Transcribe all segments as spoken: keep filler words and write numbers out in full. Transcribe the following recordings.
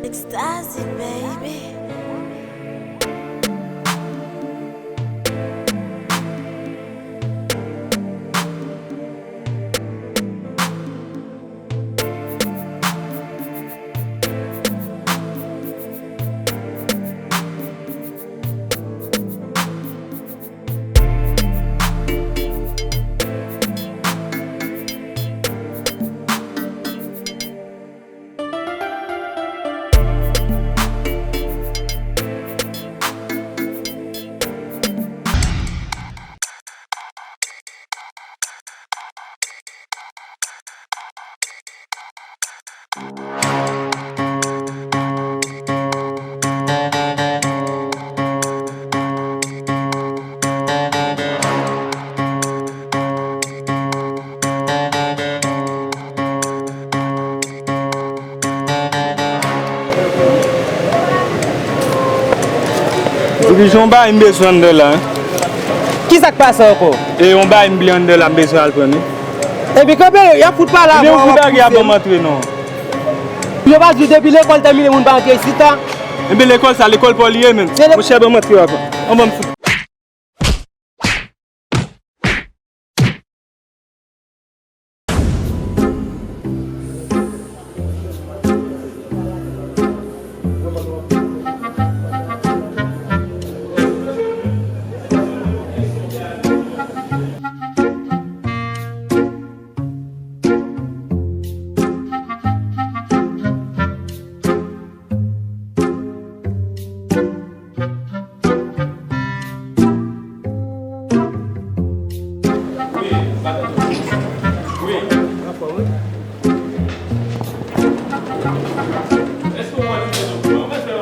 Extazy, baby. Epi se yon bagay m bezwen anndan la, en. Kisa k pase ankò? E yon bagay m bliye anndan la, m bezwen al pran li. Epi kanpe, y ap fout pale avè w, w ap pouse m. Ebyen, ou fout lage a ban m antre non. Yo pa di w depi lekòl tèmine, moun pa antre isit la. Ebyen, lekòl sa, lekòl pa w li ye menm. Monchè, ban m antre avan. An ban m fout.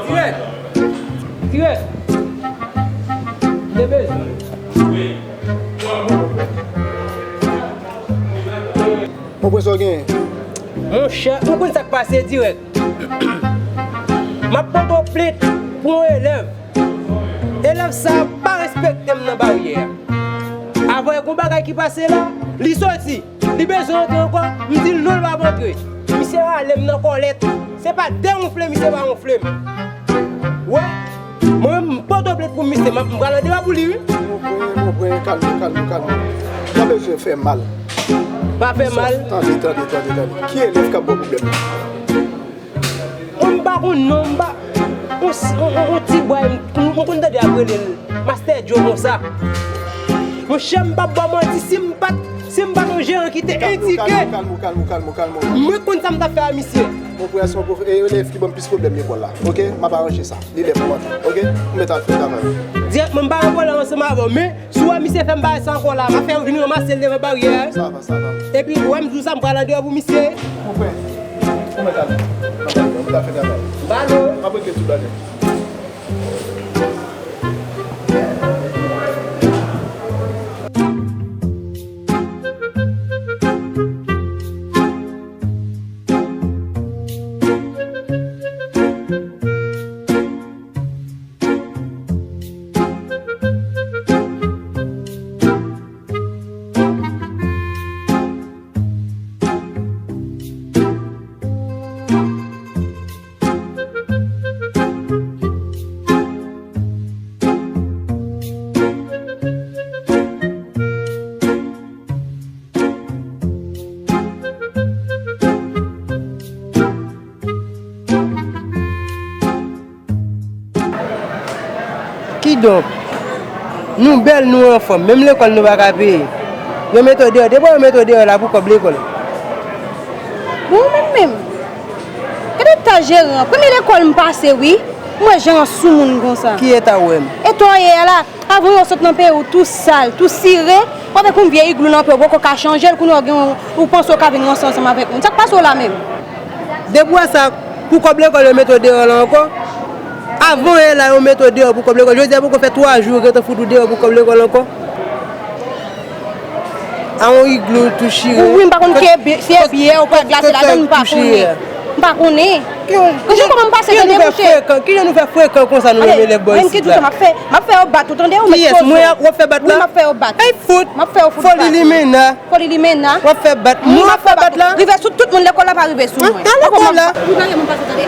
Dirèk. Dirèk. M te bezwen. Ou konprann sa w genyen? Monchè, ou konn sa k pase dirèk. M ap pote w plent pou yon elèv. Elèv sa a pa respekte m nan baryè a. Avan, yon bagay ki pase la, li soti, li bezwen antre ankò, m di l non, l p ap antre. Misye rale m nan kòlèt. Se pa dewonfle misye pa wonfle m. Wè, mwen menm, m pote w plent pou misye, m ap, m pral andeyò pou li, wi. Mwen, mwen, kalme, kalme, kalme. Ou pa bezwen fè mal. Pa fè mal. Tande, tande, tande, tande. Ki elèv k ap ba w pwoblèm la? Mwen m pa konn non, m pa, on, on, on, on ti bwa, m, m, m konn tande y ap rele l Master Joe konsa. Monchè, m p ap ba w manti, si m pa t, si m pa t yon jeran ki te endike, kalme w, kalme w, kalme w, kalme w, kalme w. Mwen konn sa m t ap fè a misye. Mon frè, se yon pwof-, e, elèv ki ban m plis pwoblèm lekòl la. Oke? M ap aranje sa. Li lè pou m antre. Oke? Ou mèt al fè travay ou. Dirèkman, m pa gen pwoblèm ansanm avè w, men si w wè misye fè m bagay sa ankò la, m ap fè w vin ranmase l devan baryè a. Sa va, sa va. Epi, w wè m di w sa, m pral andeyò pou misye. Mon frè, ou mèt al. Ou mèt al fè travay ou. Balo. M ap regle tout bagay. Kidonk, nou bèl, nou anfòm, menm lekòl nou pa ka peye. Yo mete w deyò, depi yo mete w deyò la pou kòb lekòl. Bon, ou menm menm. Gade eta jeran an. Premye lekòl m pase, wi. M wè jan an soumoun konsa. Ki eta w wè m? Eta w ye a la. Avan w sot nan peyi w tou sal, tou sire, w avèk yon vye iglou nan pye w, poko ka chanje l, kounye a w gen yon, ou panse w ka vin ranse ansanm avèk moun. Sa k pase w la menm? Depi w wè sa, pou kòb lekòl yo mete w deyò la ankò. Avan yè la yo mete w deyò pou kòb lekòl. Jodi a poko fè twa jou yo gentan fout ou deyò pou kòb lekòl ankò. A yon iglou tou chire. Wi, m pa konn ki e bi-, si e biyè ou pral glase ladan l, m pa konnen. M pa konnen. Ki, ki, ki jan nou fè frekan, ki jan nou fè frekan konsa nou menm elèv bò isit la? M ap fè, m ap fè yo bat ou tande, ou mèt poze w. Kiyès? Mwen w ap fè bat la? Wi, m ap fè yo bat. Ay fout! M ap fè yo fout bat. Foli limena. Foli limena. W ap fè bat. Wi, m ap fè bat. Rive sou tout moun lekòl la pa rive sou mwen. An, an, lekòl la. Ou pa gen moun pase tande.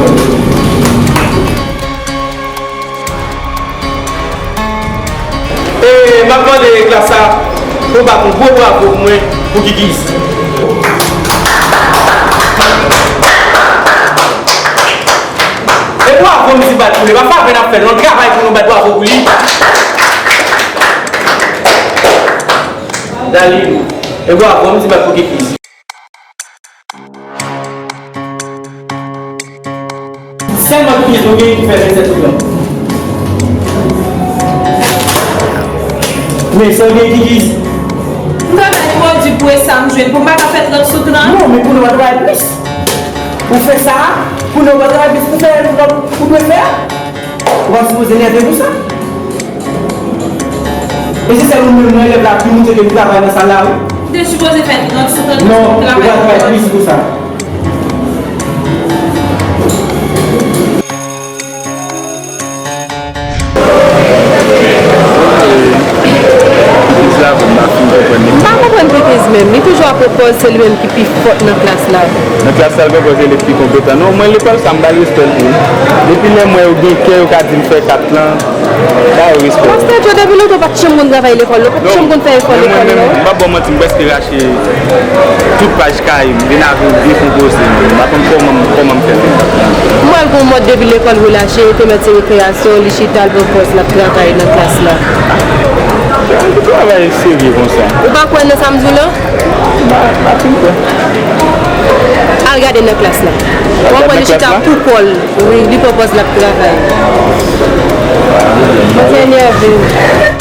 E m ap mande klas la pou bat yon gwo bravo pou mwen pou Kikiz. E bravo m di bat pou li, pa favè n ap fè l, yon travay pou nou bat bravo pou li. Dali, e bravo m di bat pou Kikiz. Sèlman Kikiz nou genyen ki fè vennsèt sou trant. Men sa w gen Kikiz? M travay twò di pou e sa m jwenn, pou m pa ka fè trant sou trant. Non, men kounye a w pa travay plis. Ou fè sa, kounye a w pa travay plis pou fè, pou, pou dwe fè. Ou pa sipoze nève pou sa. E se sèl ou menm nan elèv la ki montre ke m travay nan sal la, wi. M te sipoze fè trant sou trant. Non, ou pa travay plis pou sa. Kikiz la, m pa fin konprann li. M pa konprann Kikiz menm. Li toujou ap pran pòz se li menm ki pi fòt nan klas la. Nan klas la, l pran pòz se li ki pi konpetan. Non, mwen, lekòl sa, m ba l respè l tou. Depi lè m wè yo gen kè, yo ka di m fè kat lan, ba yo respè. Pastè Djo, depi lontan, w pa t janm konn travay lekòl, non? W pa t janm konn fè efò lekòl, non? M p ap ba w manti, m prèske rache tout paj kay m, vin avè w dekonpoze m. M pa konn kòman, kòman m fè l. M wè l gon mòd depi lekòl relache, te mèt se rekreyasyon, li chita, l pran pòz, l ap travay nan klas la. Travay serye konsa. Ou pa kwè nan sa m di w lan? M pa, m pa fin kwè. Al gade nan klas la. W ap wè li chita pou kò l. Wi, li pran pòz l ap travay. Mwen fè nève.